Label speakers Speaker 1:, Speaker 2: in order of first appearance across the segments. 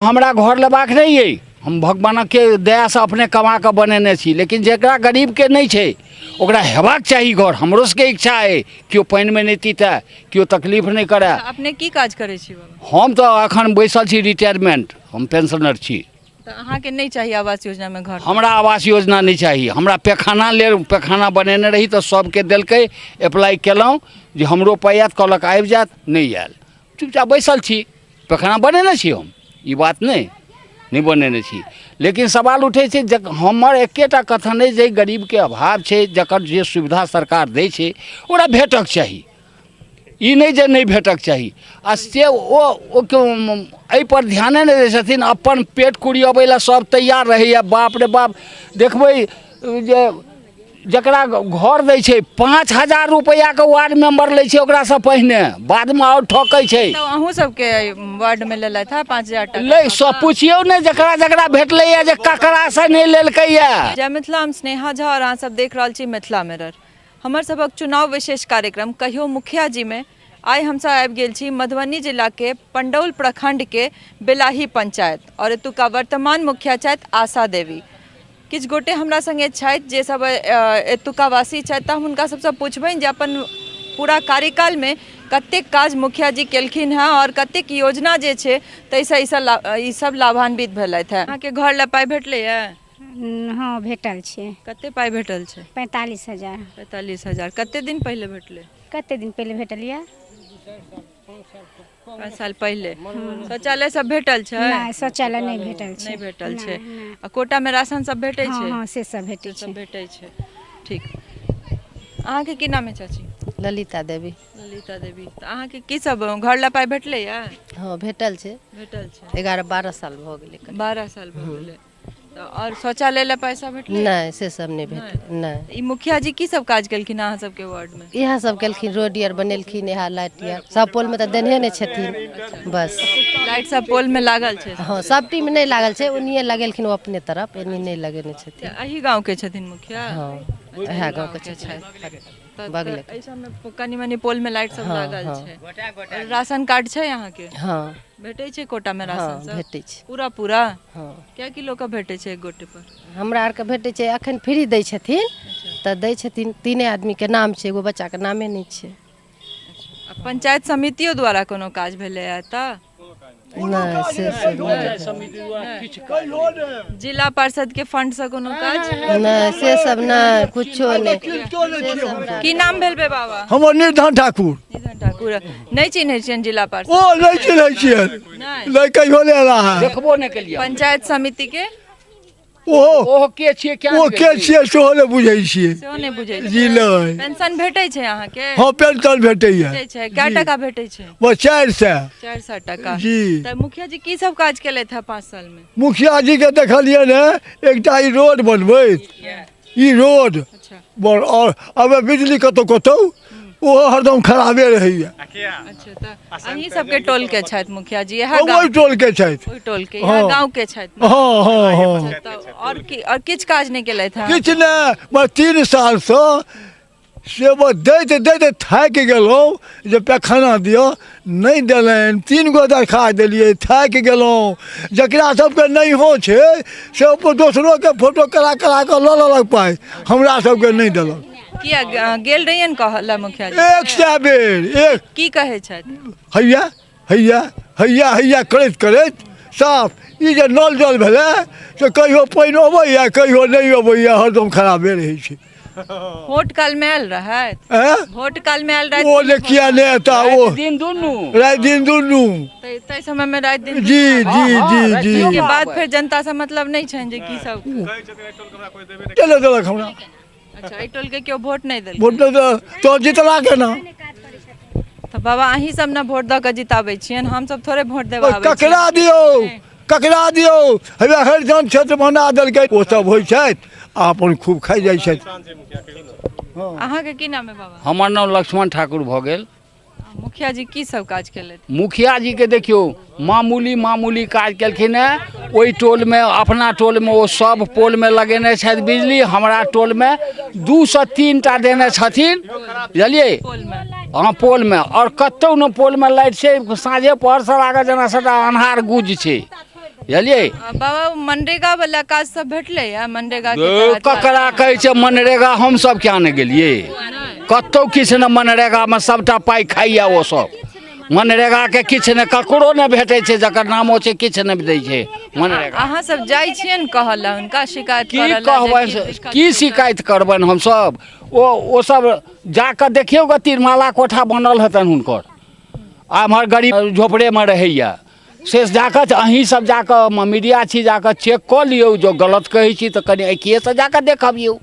Speaker 1: हमरा घर लेबाक नहि अइ, हम भगवानके दयासँ अपने कमा कऽ बनेने छी, लेकिन जकरा गरीबके नहि छै ओकरा हेबाक चाही घर। हमरो सबके इच्छा अइ केओ पानिमे नहि तीतए, केओ तकलीफ नहि करए।
Speaker 2: अपने की काज करै छी बाबा?
Speaker 1: हम तऽ एखन बैसल छी रिटायरमेंट, हम पेंशनर छी।
Speaker 2: तऽ अहाँके नहि चाही आवास योजनामे घर?
Speaker 1: हमरा आवास योजना नहि चाही, हमरा पैखाना लेल, पैखाना बनेने रही तऽ सबके देलकै, अप्लाई केलहुँ जे हमरो पाइ आयत, कहलक आबि जायत, नहि आयल, चुपचाप बैसल छी। पैखाना बनेने छी हम, ई बात नहि नहि बनेने छी, लेकिन सवाल उठै छै जे हमर एकेटा कथन अइ जे गरीबके अभाव छै, जकर जे सुविधा सरकार दै छै ओकरा भेटक चाही, ई नहि जे नहि भेटक चाही। आ से ओ एहिपर ध्याने नहि दै छथिन, अपन पेट कुरियबै लए सब तैयार रहैए। बाप रे बाप, देखबै जे जकरा घर दै छै 5000 रुपैआके वार्ड मेम्बर लै छै ओकरासँ पहिने, बादमे आओर ठकै छै।
Speaker 2: तऽ अहूँ सबके वार्डमे लेलथि हँ 5000 टाका?
Speaker 1: लै, सब पुछियौ ने जकरा जकरा भेटलैए जे ककरासँ नहि लेलकैए।
Speaker 2: जय मिथिला, हम स्नेहा झा और अहाँ सब देख रहल छी मिथिला मिरर। हमर सभक चुनाव विशेष कार्यक्रम कहियो मुखिया जी में आइ हमसब आबि गेल छी मधुबनी जिलाके पंडौल प्रखंडके बेलाही पंचायत और एतुका वर्तमान मुखिया छथि आशा देवी। किछु गोटे हमरा सङ्गे छथि जे सब एतुका वासी छथि, तऽ हम हुनका सबसँ पुछबनि जे अपन पूरा कार्यकालमे कतेक काज मुखिया जी केलखिन हँ आओर कतेक योजना जे छै ताहिसँ ई सब लाभान्वित भेलथि हँ। अहाँके घर लए पाइ भेटलैए?
Speaker 3: हँ, भेटल छै।
Speaker 2: कते पाइ भेटल छै?
Speaker 3: 45,000।
Speaker 2: 45,000। कते दिन पहिले भेटलै?
Speaker 3: कते दिन पहिले भेटल यऽ?
Speaker 2: 5 साल पहिले। शौचालय सब भेटल छै?
Speaker 3: नहि, शौचालय नहि भेटल छै।
Speaker 2: नहि भेटल छै।
Speaker 3: नहि, नहि।
Speaker 2: आ कोटामे राशन सब भेटै
Speaker 3: हँ
Speaker 2: छै?
Speaker 3: हँ, से सब भेटै
Speaker 2: से
Speaker 3: छै।
Speaker 2: सब भेटै छै। ठीक। अहाँके की नाम है चाची?
Speaker 4: ललिता देवी।
Speaker 2: ललिता देवी। तऽ अहाँके की सब घर लए पाइ भेटलैए?
Speaker 4: हँ, भेटल छै।
Speaker 2: भेटल छै।
Speaker 4: 11-12 साल भऽ गेलै।
Speaker 2: 12 साल भऽ गेलै। तऽ आओर शौचालय लए पैसा भेटलै?
Speaker 4: नहि, से सब नहि भेटल, नहि।
Speaker 2: ई मुखिया जी की सब काज केलखिन अहाँ सबके वार्ड में?
Speaker 4: इएह सब केलखिन, रोड आर बनेलखिन, इएह लाइट आर सब पोल में तऽ देनहे नहि छथिन, बस।
Speaker 2: लाइट सब पोल में लागल छै?
Speaker 4: हँ, सब टीम नहि लागल छै, ओनिये लगेलखिन ओ अपने तरफ, एनी नहि लगेने छथिन।
Speaker 2: एही गाँव के छथिन मुखिया?
Speaker 4: हँ, इएह गाँव के छथिन।
Speaker 2: तऽ
Speaker 4: बगले
Speaker 2: एहि सबमे कनि मनि पोल में लाइट सब
Speaker 4: हँ,
Speaker 2: लागल
Speaker 4: हँ।
Speaker 2: छै। आओर राशन कार्ड छै अहाँके?
Speaker 4: हँ।
Speaker 2: भेटै छै कोटा में राशन
Speaker 4: हँ
Speaker 2: सब?
Speaker 4: भेटै छै।
Speaker 2: पूरा पूरा?
Speaker 4: हँ।
Speaker 2: कए किलो के भेटै छै एक गोटे पर?
Speaker 4: हमरा आरके भेटै छै, एखन फ्री दै छथिन तऽ दै छथिन, 3 आदमीके नाम छै, एगो बच्चाके नामे नहि छै।
Speaker 2: आ पंचायत समितियो द्वारा कोनो काज भेलैए तऽ?
Speaker 4: नहि, से सब नहि।
Speaker 2: जिला परिषद के फंड से कोनो काज?
Speaker 4: नहि, से सब नहि, कुछो नहि।
Speaker 2: की नाम भेल बे बाबा?
Speaker 5: हमर निर्धन ठाकुर।
Speaker 2: निर्धन ठाकुर। नहि चिन्है छियनि जिला परिषद?
Speaker 5: ओ नहि चिन्है छियनि।
Speaker 2: नहि।
Speaker 5: नहि, कहियो नहि एला है।
Speaker 1: देखबो नहि केलियै।
Speaker 2: पंचायत समिति के?
Speaker 5: ओहो
Speaker 1: ओहो के छियै, क्या
Speaker 5: ओ के छियै सेहो नहि बुझै छियै।
Speaker 2: सेहो नहि बुझै
Speaker 5: जी
Speaker 2: छियै।
Speaker 5: नहि।
Speaker 2: पेंशन भेटै छै अहाँके?
Speaker 5: हँ, पेंशन भेटैया।
Speaker 2: भेटै छै। कए टका भेटै छै?
Speaker 5: बस 400।
Speaker 2: 400 टका।
Speaker 5: जी।
Speaker 2: तऽ मुखिया जी की सब काज केलथि हँ 5 साल में?
Speaker 5: मुखिया जी के देखलियै ने एकटा ई रोड बनबैत, ई रोड
Speaker 2: अच्छा।
Speaker 5: बड़, और अब बिजली कतौ कतौ ओहो हरदम खराबे रहैया।
Speaker 2: अच्छा, तऽ अहीं सबके टोल के छथि मुखिया जी? इएह
Speaker 5: ओहि
Speaker 2: गाँव
Speaker 5: टोल के छथि।
Speaker 2: ओहि टोल के,
Speaker 5: हँ।
Speaker 2: इएह गाँव के छथि।
Speaker 5: हँ हँ हँ।
Speaker 2: अच्छा, तऽ आओर की, आओर किछु काज नहि केलथि हँ?
Speaker 5: किछु नहि, बस 3 सालसँ से बस दैत दैत थाकि गेलहुँ जे पैखाना दिअ, नहि देलनि। 3 गो दरखास्त देलियै, थाकि गेलहुँ। जकरा सबके नहियो छै से अपन दोसरोके फोटो करा करा कऽ लऽ लेलक पाइ, हमरा सबके नहि देलक।
Speaker 2: किया गेल रहियनि कहऽ लए मुखिया जी?
Speaker 5: 100 बेर। एक
Speaker 2: की कहै छथि?
Speaker 5: हैया हैया हैया हैया करैत करैत साफ। ई जे नल जल भेलै से कहियो पानि अबैया कहियो नहि अबैया, हरदम खराबे रहै छै।
Speaker 2: वोट काल में आयल रहथि?
Speaker 5: ऐं?
Speaker 2: वोट काल में आयल रहथि?
Speaker 5: ओ जे किया नहि एता, ओ
Speaker 1: राति दिन दुनू,
Speaker 5: राति दिन दुनू,
Speaker 2: ताहि समय में राति दिन
Speaker 5: जी
Speaker 1: हँ,
Speaker 5: जी
Speaker 1: हँ,
Speaker 5: जी
Speaker 1: राति
Speaker 5: जी।
Speaker 1: दिन
Speaker 2: के बाद फेर जनता से मतलब नहि छनि जे की सब
Speaker 5: चलो देलक हमरा।
Speaker 2: अच्छा, एहि टोल के केओ वोट नहि देलकै?
Speaker 5: वोट नहि देलक तो जितला केना?
Speaker 2: तऽ बाबा अहीं सब ने वोट दऽ कऽ जिताबै छियनि, हम सब थोड़े वोट देबऽ आबै
Speaker 5: ककरा दियौ, ककरा दियौ? हैया हरिजन क्षेत्र बना देलकै, ओ सब होइ छथि आ अपन खूब खाइ जाइ छथि।
Speaker 2: अहाँके की नाम है बाबा?
Speaker 1: हमर नाम लक्ष्मण ठाकुर भऽ गेल।
Speaker 2: मुखिया जी की सब काज केलथि?
Speaker 1: मुखिया जी के देखियौ मामूली मामूली काज केलखिन हेँ। ओहि टोलमे, अपना टोलमे ओ सब पोलमे लगेने छथि बिजली, हमरा टोलमे 2 से 3 टा देने छथिन, बुझलियै? हँ, पोलमे। आओर कतहु ने पोलमे लाइट छै, साँझे पहरसँ लागत जेना सबटा अन्हार गुज छै। बुझलियै?
Speaker 2: बाबा, मनरेगा वाला काज सब भेटलै या मनरेगा के तहत?
Speaker 1: ककरा कहै छै मनरेगा? हमसब किया नहि गेलियै कतहु? किछु नहि, मनरेगामे सबटा पाइ खाइया ओ सब। मनरेगाके किछु नहि, ककरो नहि भेटै छै, जकर नामो छै किछु नहि दै छै मनरेगा।
Speaker 2: अहाँ सब जाइ छियनि कहऽ लए हुनका, शिकायत
Speaker 1: की
Speaker 2: करऽ लए जे
Speaker 1: कहबनि
Speaker 2: की दिक्कत
Speaker 1: की
Speaker 2: छै?
Speaker 1: शिकायत करबनि हमसब? ओ सब जाकऽ देखियौ ग, तिरमाला कोठा बनल हेतनि हुनकर, आ एम्हर गरीब झोपड़ेमे रहैया। से जाकऽ अहीं सब जाकऽ, मीडिया छी, जाकऽ चेक कऽ लियौ। जो गलत कहै छी तऽ कनि आँखिएसँ जाकऽ देखबियौ।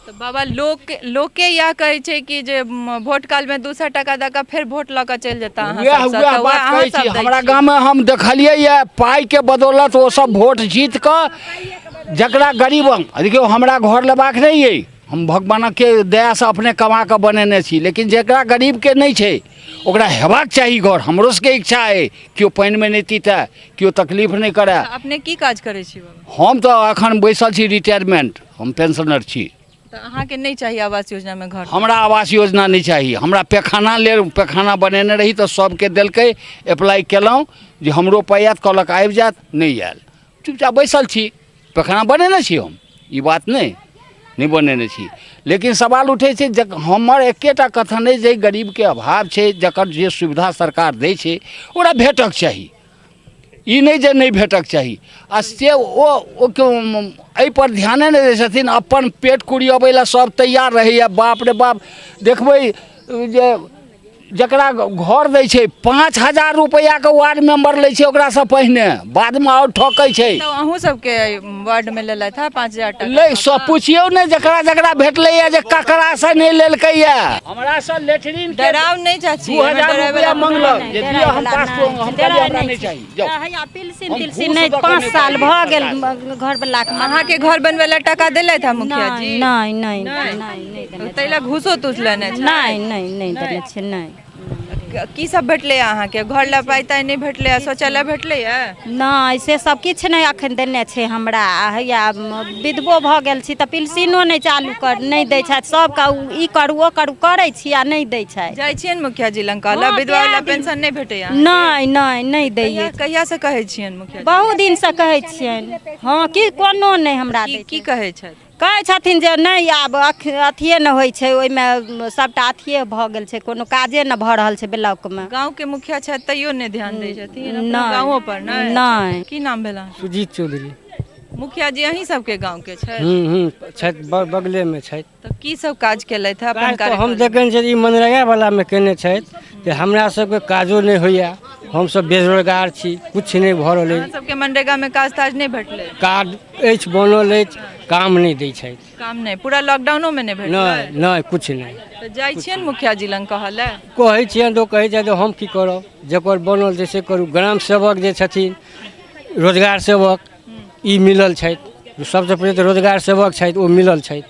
Speaker 2: तऽ बाबा, लोक लोके इएह कहै छै कि जे भोट कालमे 200 टाका दऽ कऽ फेर भोट लऽ कऽ चलि जेता अहाँ
Speaker 1: वएह
Speaker 2: सबसँ,
Speaker 1: वएह
Speaker 2: तऽ
Speaker 1: बात
Speaker 2: अहाँ
Speaker 1: कहै
Speaker 2: सब
Speaker 1: छी।
Speaker 2: दै
Speaker 1: हमरा
Speaker 2: छी।
Speaker 1: गाममे हम देखलियै यऽ, पाइके बदौलत ओ सब भोट जीत कऽ जकरा गरीब, देखियौ, हमरा घर लेबाक नहि अइ, हम भगवानके दयासँ अपने कमा कऽ बनेने छी, लेकिन जकरा गरीबके नहि छै ओकरा हेबाक चाही घर। हमरो सबके इच्छा अइ केओ पानिमे नहि तीतए, केओ तकलीफ नहि करए।
Speaker 2: अपने की काज करै छी बाबा?
Speaker 1: हम तऽ एखन बैसल छी रिटायरमेंट, हम पेंशनर छी।
Speaker 2: तऽ अहाँके नहि चाही आवास योजनामे घर?
Speaker 1: हमरा आवास योजना नहि चाही, हमरा पैखाना लेल। पैखाना बनेने रही तऽ सभके देलकै, अप्लाई केलहुँ जे हमरो पाइ आयत, कहलक आबि जायत, नहि आयल। चुपचाप बैसल छी। पैखाना बनेने छी हम, ई बात नहि नहि बनेने छी, लेकिन सवाल उठै छै जे हमर एकेटा कथन अइ जे गरीबके अभाव छै, जकर जे सुविधा सरकार दै छै ओकरा भेटक चाही, ई नहि जे नहि भेटक चाही। आ से ओ एहिपर ध्याने नहि दै छथिन, अपन पेट कुरियबै लए सब तैयार रहैए। बाप रे बाप, देखबै जे जकरा घर दै छै 5000 रुपैआके वार्ड मेम्बर लै छै ओकरासँ पहिने, बादमे आओर ठकै छै।
Speaker 2: तऽ अहूँ सबके वार्डमे लेलथि हँ 5000 टाका?
Speaker 1: लै सब, पुछियौ ने जकरा जकरा भेटलैए जे ककरासँ नहि लेलकैए। हमरासँ लेटरिन के
Speaker 2: डराव नहि चाची,
Speaker 1: दू
Speaker 2: एहिमे
Speaker 1: हजार
Speaker 2: डराय
Speaker 1: रुपैआ
Speaker 2: वला
Speaker 1: मंगलक जे दिअ, हम पास हम कहलियै हमरा नहि चाही, जाउ।
Speaker 3: हैया पिलसिन
Speaker 1: हम
Speaker 3: तिलसिन
Speaker 1: घूस
Speaker 3: नहि,
Speaker 1: दऽ कऽ
Speaker 3: 5
Speaker 1: नहि
Speaker 3: साल
Speaker 1: पाइ
Speaker 3: भऽ गेल
Speaker 1: सरकारसँ।
Speaker 3: घर वलाके।
Speaker 2: अहाँके घर बनबै लए टाका देलथि हँ मुखिया जी?
Speaker 3: नहि नहि नहि नहि देने।
Speaker 2: ताहि लए घूसो तूस लेने छै?
Speaker 3: नहि नहि नहि देने छै, नहि।
Speaker 2: की सब भेटलै अहाँके? घर लए पाइ ताइ नहि भेटलै? शौचालय भेटलै?
Speaker 3: नहि, से सब किछु नहि अखन देने छै हमरा। आ हैया विधवो भऽ गेल छी तऽ पिलसिनो नहि चालू कर नहि दै छथि। सबके ई करू ओ करू करै छी आ नहि दै छथि।
Speaker 2: जाइ छियनि मुखिया जी लग कहला?
Speaker 3: हँ,
Speaker 2: विधवा वला
Speaker 3: कए दिन।
Speaker 2: पेंशन नहि भेटैया?
Speaker 3: नहि नहि नहि दैये।
Speaker 2: कहिया से कहै छियनि मुखिया जी?
Speaker 3: बहुत दिनसँ कहै छियनि। हँ, की कोनो नहि हमरा
Speaker 2: की
Speaker 3: दै।
Speaker 2: की कहै छथि?
Speaker 3: कहै छथिन जे नहि, आब अथिए नहि होइ छै, ओहिमे सभटा अथिए भऽ गेल छै, कोनो काजे नहि भऽ रहल छै ब्लॉकमे।
Speaker 2: गाँव के मुखिया छथि तैयो नहि ध्यान दै छथिन अपना
Speaker 3: नहि।
Speaker 2: गाँवो पर? नहि?
Speaker 3: नहि।
Speaker 2: की नाम भेल अहाँके?
Speaker 6: सुजीत चौधरी।
Speaker 2: मुखिया जी अहीं सबके गाँव के छथि?
Speaker 6: हूँ हूँ, छथि, बगलेमे छथि।
Speaker 2: तऽ की सब काज केलथि हँ अपन
Speaker 6: काज तऽ हम
Speaker 2: कार्यकाल?
Speaker 6: देखै छियै ई मनरेगा वलामे केने छथि तऽ हमरा सबके काजो नहि होइए, हमसब बेरोजगार छी, किछु नहि भऽ रहल
Speaker 2: अहाँ
Speaker 6: अछि।
Speaker 2: सबके मनरेगा में काज ताज नहि भेटलै?
Speaker 6: कार्ड अछि, बनल अछि, काम नहि दै छथि।
Speaker 2: काम नहि? पूरा लॉकडाउनो में नहि भेटलै?
Speaker 6: नहि नहि, किछु नहि।
Speaker 2: तऽ जाइ छियनि मुखिया जी लग कहऽ लए?
Speaker 6: कहै छियनि तऽ ओ कहै छथि हम की करब, जकर बनल छै से करू। ग्राम सेवक जे छथिन, रोजगार सेवक ई मिलल छथि, सबसँ पहिले तऽ रोजगार सेवक छथि, ओ मिलल छथि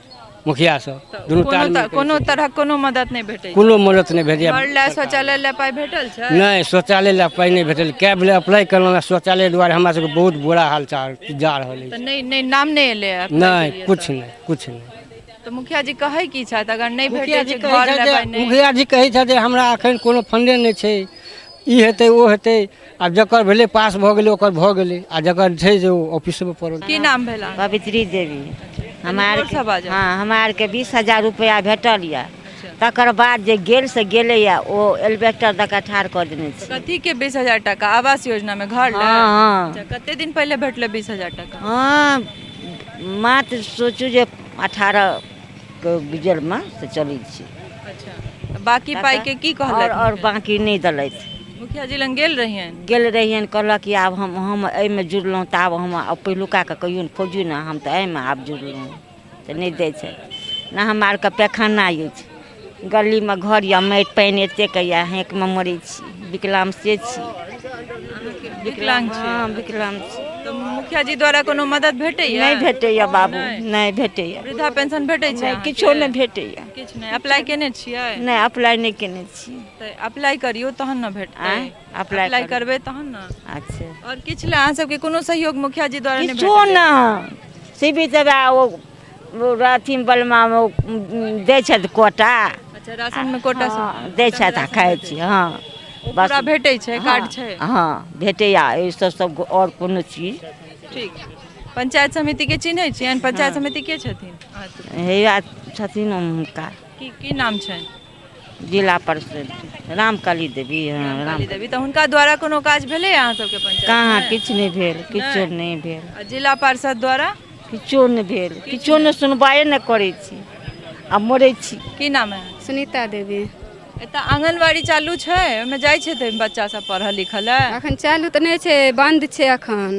Speaker 6: मुखिया सब दुनू
Speaker 2: कोनो
Speaker 6: तालमेल करै
Speaker 2: कोनो
Speaker 6: छथिन।
Speaker 2: तरहक कोनो मदद नहि भेटै छै?
Speaker 6: कोनो मदद नहि भेटैए।
Speaker 2: घर लए, शौचालय लए पाइ भेटल छै?
Speaker 6: नहि, शौचालय लए पाइ नहि भेटल। कैब लए अप्लाई केलहुँ, शौचालय दुआरे हमरा सबके बहुत बुरा हाल जा रहल
Speaker 2: तऽ
Speaker 6: अछि।
Speaker 2: नहि नहि, नाम नहि एलै apply
Speaker 6: नहि
Speaker 2: केलियै?
Speaker 6: किछु नहि, किछु नहि।
Speaker 2: तऽ मुखिया जी कहै की छथि अगर नहि
Speaker 6: मुखिया
Speaker 2: भेटै
Speaker 6: जी
Speaker 2: छै
Speaker 6: कहै
Speaker 2: घर
Speaker 6: छथि
Speaker 2: लए
Speaker 6: जे
Speaker 2: पाइ नहि?
Speaker 6: मुखिया जी कहै छथि जे हमरा एखन कोनो फंडे नहि छै, ई हेतै ओ हेतै। आब जकर भेलै पास भऽ गेलै, ओकर भऽ गेलै, आ जकर छै जे ओ ऑफिसमे पड़ल।
Speaker 2: की नाम भेल अहाँके?
Speaker 7: पवित्री देवी। हमरा
Speaker 2: जोरसँ
Speaker 7: आरके
Speaker 2: बाजब।
Speaker 7: हँ, हमरा आरके 20,000 रुपैआ भेटल यऽ, तकर बाद जे गेल से गेलैए, ओ एल्बेस्टर दऽ कऽ ठाढ़ कऽ देने छै।
Speaker 2: कथी के 20,000 टाका? आवास योजना में घर लए?
Speaker 7: हँ हँ।
Speaker 2: अच्छा, कते दिन पहिले भेटलै 20,000 टाका?
Speaker 7: हँ, मात्र सोचू जे 18 के गुजरमे से चलै छी।
Speaker 2: अच्छा, तऽ बाकी पाइ के की
Speaker 7: आओर
Speaker 2: कहलथि
Speaker 7: आओर
Speaker 2: मुखिया?
Speaker 7: बाँकी नहि देलथि।
Speaker 2: मुखिया जी लग गेल रहियनि?
Speaker 7: गेल रहियनि, कहलक कि आब हम एहिमे जुड़लहुँ तऽ आब हम पहिलुकाके कहियो ने खोजू ने, हम तऽ एहिमे आब जुड़लहुँ तऽ नहि दै छै ने। हमरा आरके पैखाना अछि, गलीमे घर यऽ, माटि पानि एतेक यऽ, हेकमे मरै छी, विकलांग से छी।
Speaker 2: विकलांग छी?
Speaker 7: हँ, विकलांग छी।
Speaker 2: तऽ मुखिया जी द्वारा कोनो मदद भेटैया?
Speaker 7: नहि भेटैया बाबू, नहि भेटैया।
Speaker 2: वृद्धा पेंशन भेटै छै
Speaker 7: नहि,
Speaker 2: अहाँके?
Speaker 7: किछो नहि भेटैया।
Speaker 2: किछु नहि अप्लाई केने छियै?
Speaker 7: नहि, अप्लाई नहि केने छी।
Speaker 2: तऽ अप्लाई करियौ तहन ने भेटतै।
Speaker 7: आँय? अप्लाई
Speaker 2: अप्लाई
Speaker 7: करू।
Speaker 2: करबै तहन ने।
Speaker 7: अच्छा।
Speaker 2: आओर किछु लए अहाँ सबके कोनो सहयोग मुखिया जी द्वारा नहि
Speaker 7: किछो
Speaker 2: भेटल?
Speaker 7: ने। शिविर तऽ वएह ओ अथी बलमामे दै छथि कोटा।
Speaker 2: अच्छा, राशन मे कोटा
Speaker 7: हँ, दै छथि आ खाइ छी। हँ।
Speaker 2: ओ पूरा भेटै छै, कार्ड छै?
Speaker 7: हँ, भेटैया। एहिसँ सब आओर कोनो चीज।
Speaker 2: ठीक। पंचायत समिति के चिन्है छियनि? पंचायत समिति के छथिन?
Speaker 7: हैया छथिन हुनका।
Speaker 2: की की नाम छनि?
Speaker 7: जिला परिषद रामकली देवी। हँ,
Speaker 2: रामकली देवी। तऽ हुनका द्वारा कोनो काज भेलै अहाँ सबके पंचायत?
Speaker 7: कहाँ, किछु नहि भेल, किछु नहि भेल।
Speaker 2: आ जिला पार्षद द्वारा?
Speaker 7: किछो नहि भेल, किछो नहि, सुनवाइए नहि करै छी आ मरै छी।
Speaker 2: की नाम है?
Speaker 8: सुनीता देवी।
Speaker 2: एतऽ आंगनबाड़ी चालू छै? ओहिमे जाइ छथिन बच्चा सब पढ़ऽ लिखऽ लए?
Speaker 8: अखन चालू तऽ नहि छै, बन्द छै अखन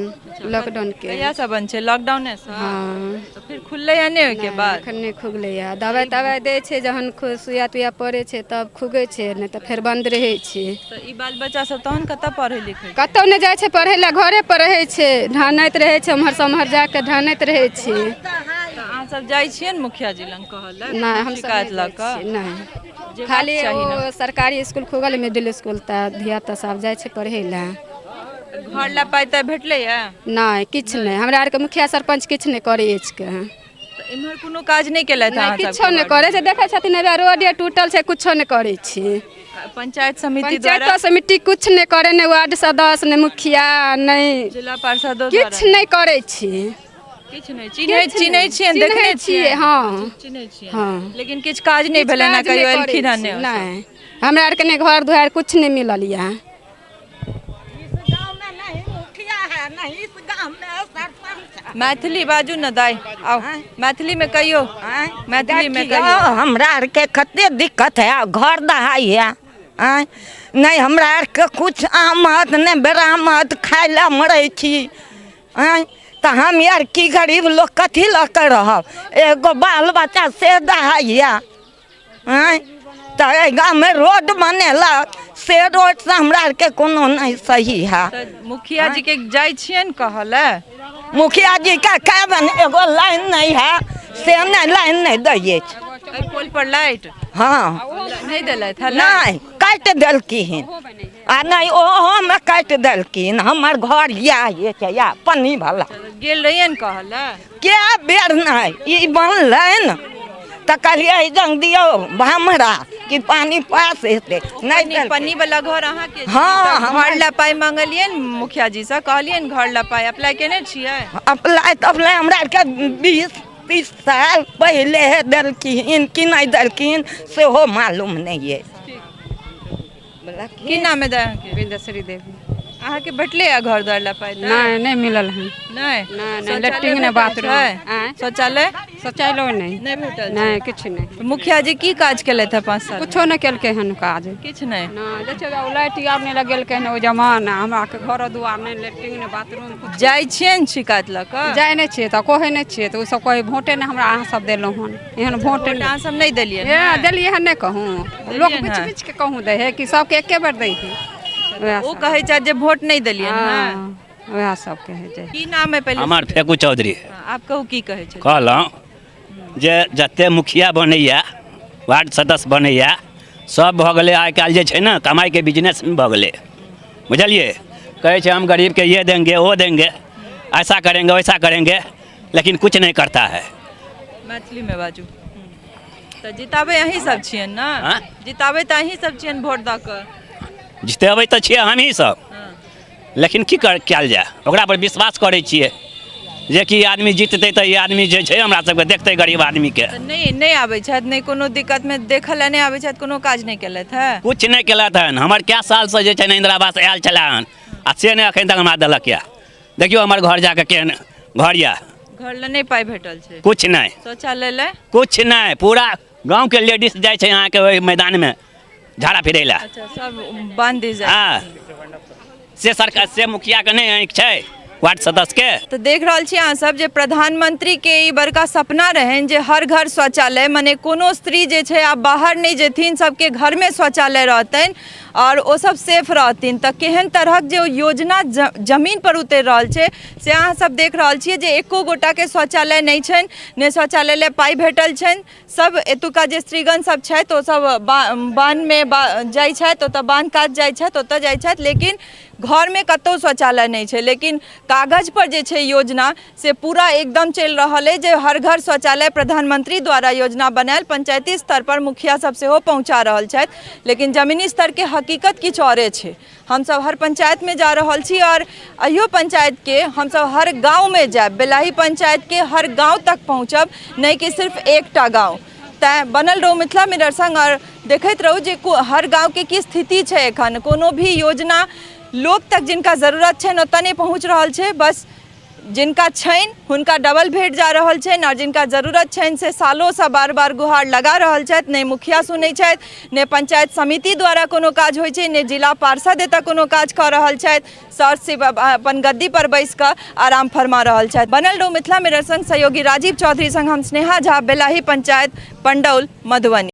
Speaker 8: लॉकडाउन के।
Speaker 2: कहिया से बंद छै? लॉकडाउने से?
Speaker 8: हँ।
Speaker 2: तऽ फिर खुललै या नहि ओहिके बाद?
Speaker 8: अखन नहि खुगलैया। दबाइ तबाइ दै छै, जहन सुइया तुइया पड़ै छै तब खुगै छै, नहि तऽ फेर बन्द रहै छै।
Speaker 2: तऽ ई बाल बच्चा सब तहन कतऽ पढ़ै लिखै छै?
Speaker 8: कतहु नहि जाइ छै पढ़ै लए, घरे पर रहै छै, ढानैत रहै छै, उम्हर से उम्हर जाके ढानैत रहै छै।
Speaker 2: तऽ अहाँ सब जाइ छियै ने मुखिया जी लग कहऽ लए?
Speaker 8: नहि, हमसब
Speaker 2: शिकायत
Speaker 8: नहि
Speaker 2: लऽ
Speaker 8: जाइ
Speaker 2: कऽ
Speaker 8: छियै, नहि।
Speaker 2: जेबाक
Speaker 8: खाली
Speaker 2: चाही ने।
Speaker 8: ओ सरकारी स्कूल खुगल, मिडिल स्कूल, तऽ धिया पुता सब जाइ छै पढ़ै लए।
Speaker 2: घर लए पाइ ताइ भेटलैया?
Speaker 8: नहि, किछु नहि। हमरा आरके मुखिया सरपञ्च किछु नहि करै अछि के।
Speaker 2: तऽ इम्हर कोनो काज नहि केलथि
Speaker 8: नहि,
Speaker 2: अहाँ
Speaker 8: किछो
Speaker 2: सबके
Speaker 8: नहि
Speaker 2: वार्डमे?
Speaker 8: करै छै। देखै छथिन, हेबे रोडे टूटल छै, किछो नहि करै छी।
Speaker 2: पंचायत समिति द्वारा?
Speaker 8: पंचायतो समिति किछु नहि करै, नहि वार्ड सदस्य, नहि मुखिया, नहि
Speaker 2: जिला पार्षदो
Speaker 8: किछु नहि करै छी।
Speaker 2: किछु नहि चिन्है? चिन्है छियनि, देखने
Speaker 8: छियै? हँ,
Speaker 2: चिन्है छियै।
Speaker 8: हँ,
Speaker 2: लेकिन किछु काज नहि भेलै ने?
Speaker 8: काज नहि
Speaker 2: कहियो
Speaker 8: करै
Speaker 2: एलखिन हँ?
Speaker 8: छी,
Speaker 2: नहि,
Speaker 8: नहि, हमरा आरके नहि घर दुआरि किछु नहि मिलल यऽ।
Speaker 2: मैथिली बाजू ने दाइ, आउ मैथिलीमे कहियौ, मैथिलीमे कहियौ।
Speaker 7: हमरा आरके कते दिक्कत है, घर दहाइ है। आँय, नहि हमरा आरके कुछ आमद नहि बरामद, खाय लए मरै छी। आँय, तऽ हम आर की गरीब लोक कथी लऽ कऽ रहब? एगो बाल बच्चा से दहाइया। आँय, तऽ एहि गाममे रोड बनेलक, से रोडसँ हमरा आरके कोनो नहि सही है।
Speaker 2: तऽ मुखिया जी के जाइ छियनि कहऽ लए?
Speaker 7: मुखिया जी के कहबनि, एगो लाइन नहि है, से नहि, लाइन नहि दै अछि।
Speaker 2: एहि पोल पर लाइट?
Speaker 7: हँ।
Speaker 2: नहि देलथि है?
Speaker 7: नहि, काटि देलखिन आ नहि ओहोमे काटि देलखिन। हमर घर इएह अछि, इएह पन्नी वाला।
Speaker 2: गेल रहियनि कहऽ लए?
Speaker 7: कए बेर। नहि, ई बनलनि तऽ कहलियै जंग दियौ हमरा कि पानी पास हेतै, नहि देलकै।
Speaker 2: पन्नी वाला घर अहाँके?
Speaker 7: हँ,
Speaker 2: तऽ घर लए पाइ मंगलियनि मुखिया जी से? कहलियनि घर लए पाइ अप्लाई केने छियै?
Speaker 7: अप्लाई तऽ अप्लाई हमरा आरके 20-30 साल पहिले देलखिन कि नहि देलखिन, सेहो मालूम नहि अछि।
Speaker 2: की नाम है दाइ अहाँके?
Speaker 8: बिंदेश्वरी देवी।
Speaker 2: अहाँके भेटलै या घर द्वार लए पाइ?
Speaker 8: नहि, नहि मिलल हन।
Speaker 2: नहि?
Speaker 8: नहि,
Speaker 2: शौचालय
Speaker 8: लैट्रिन नहि,
Speaker 2: भेटल
Speaker 8: बाथरूम।
Speaker 2: छै?
Speaker 8: आँय?
Speaker 2: शौचालय?
Speaker 8: शौचालयो नहि।
Speaker 2: नहि भेटल?
Speaker 8: नहि, किछु नहि।
Speaker 2: मुखिया जी की काज केलथि है 5 साल?
Speaker 8: कुछो नहि केलकै हन काज।
Speaker 2: किछु नहि?
Speaker 8: नहि, देखियौ, ओ लाइट आर नहि लगेलकै हन ओ जमाना। हमरा के घरो दुआर नहि, लैट्रिन नहि, बाथरूम कुछ।
Speaker 2: जाइ छियनि शिकायत लऽ कऽ?
Speaker 8: जाइ नहि छियै तऽ कहै नहि छियै तऽ ओ सब कहै भोटे नहि हमरा अहाँ सब देलहुँ हन, एहन भोट।
Speaker 2: वोट अहाँ सब नहि देलियै?
Speaker 8: ए, देलियै हन नहि कहूँ लोक।
Speaker 2: देलियै
Speaker 8: बिछ
Speaker 2: हन।
Speaker 8: बिछ के कहूँ दै है कि सबके एके बेर दै है, वएह
Speaker 2: ओ
Speaker 8: सब।
Speaker 2: कहै छथि जे वोट नहि देलियै।
Speaker 8: हँ, वएह सब कहै छै।
Speaker 2: की नाम है पहिले?
Speaker 9: हमर फेकू चौधरी।
Speaker 2: आप कहू, की कहै छै?
Speaker 9: कहलहुँ जे जते मुखिया बनैया, वार्ड सदस्य बनैया, सब भऽ गेलै आइ काल्हि जे छै ने कमाइके बिजनेस भऽ गेलै, बुझलियै? कहै छै हम गरीबके ये देंगे, वो देंगे, ऐसा करेंगे, वैसा करेंगे, लेकिन कुछ नहीं करता है।
Speaker 2: मैथिलीमे बाजू। तऽ जिताबै अहीं सब छियनि ने?
Speaker 9: आँय?
Speaker 2: जिताबै तऽ अहीं सब छियनि वोट दऽ कऽ?
Speaker 9: जितेबै तऽ छियै हमही सब, लेकिन की कर कयल जाय? ओकरा पर विश्वास करै छियै जे कि आदमी जीततै तऽ ई आदमी जे छै हमरा सबके देखतै गरीब आदमीके।
Speaker 2: तऽ नहि, नहि आबै छथि? नहि कोनो दिक्कतमे देखऽ लए नहि आबै छथि? कोनो काज नहि केलथि है?
Speaker 9: किछु नहि केलथि हन। हमर कए सालसँ जे छै ने इन्दिरा आवास आयल छलै हन आ से नहि एखन तक हमरा देलक यऽ। देखियौ हमर घर जाके केहन घर यऽ।
Speaker 2: घर लए नहि पाइ भेटल छै?
Speaker 9: किछु नहि।
Speaker 2: शौचालय लए?
Speaker 9: किछु नहि। पूरा गाँवके लेडीज जाइ छै अहाँके ओहि मैदानमे झाड़ा फिरै लए।
Speaker 2: अच्छा, सब बान्ध दिस जाइ?
Speaker 9: हँ, से सरकार से मुखियाके नहि आँखि छै, वार्ड सदस्यके।
Speaker 2: तऽ देख रहल छी अहाँ सब जे प्रधानमंत्री के ई बड़का सपना रहनि जे हर घर शौचालय, मने कोनो स्त्री जे छै आब बाहर नहि जेथिन, सबके घरमे शौचालय रहतनि आओर ओ सब सेफ रहथिन। तऽ केहन तरहक जे ओ योजना जमीन पर उतरि रहल छै, से अहाँ सब देख रहल छियै जे एको गोटाके शौचालय नहि छनि, ने शौचालय लए पाइ भेटल छनि। सब एतुका जे स्त्रीगण सब छथि, ओ सब बान्हमे जाइ छथि, ओतऽ बान्ह कात जाइ छथि, ओतऽ जाइ छथि, लेकिन घरमे कतहु शौचालय नहि छै। लेकिन कागज पर जे छै योजना, से पूरा एकदम चलि रहल अइ जे हर घर शौचालय प्रधानमंत्री द्वारा योजना बनायल पंचायती स्तर पर मुखिया सब सेहो पहुँचा रहल छथि, लेकिन जमीनी स्तरके हकीकत हकीकत किछु औरे छै। हमसब हर पंचायतमे जा रहल छी आओर अहियो पंचायतके हमसब हर गाँवमे जायब, बेलाही पंचायतके हर गाँव तक पहुँचब, नहि कि सिर्फ एकटा गाँव। तैँ बनल रहू मिथिला मिरर संग आओर देखैत रहू जे हर गाँवके की स्थिति छै। एखन कोनो भी योजना लोक तक जिनका जरूरत छनि ओतऽ नहि पहुँच रहल छै, बस जिनका छनि हुनका डबल भेट जा रहल छनि आओर जिनका जरूरत छनि से सालोसँ बार बार गुहार लगा रहल छथि। नहि मुखिया सुनै छथि, नहि पंचायत समिति द्वारा कोनो काज होइ छै, नहि जिला पार्षद एतऽ कोनो काज कऽ रहल छथि। सर सिर्फ अपन गद्दी पर बैस कऽ आराम फरमा रहल छथि। बनल रहू मिथिला मिरर संग। सहयोगी राजीव चौधरी संग हम स्नेहा झा, बेलाही पंचायत, पंडौल, मधुबनी।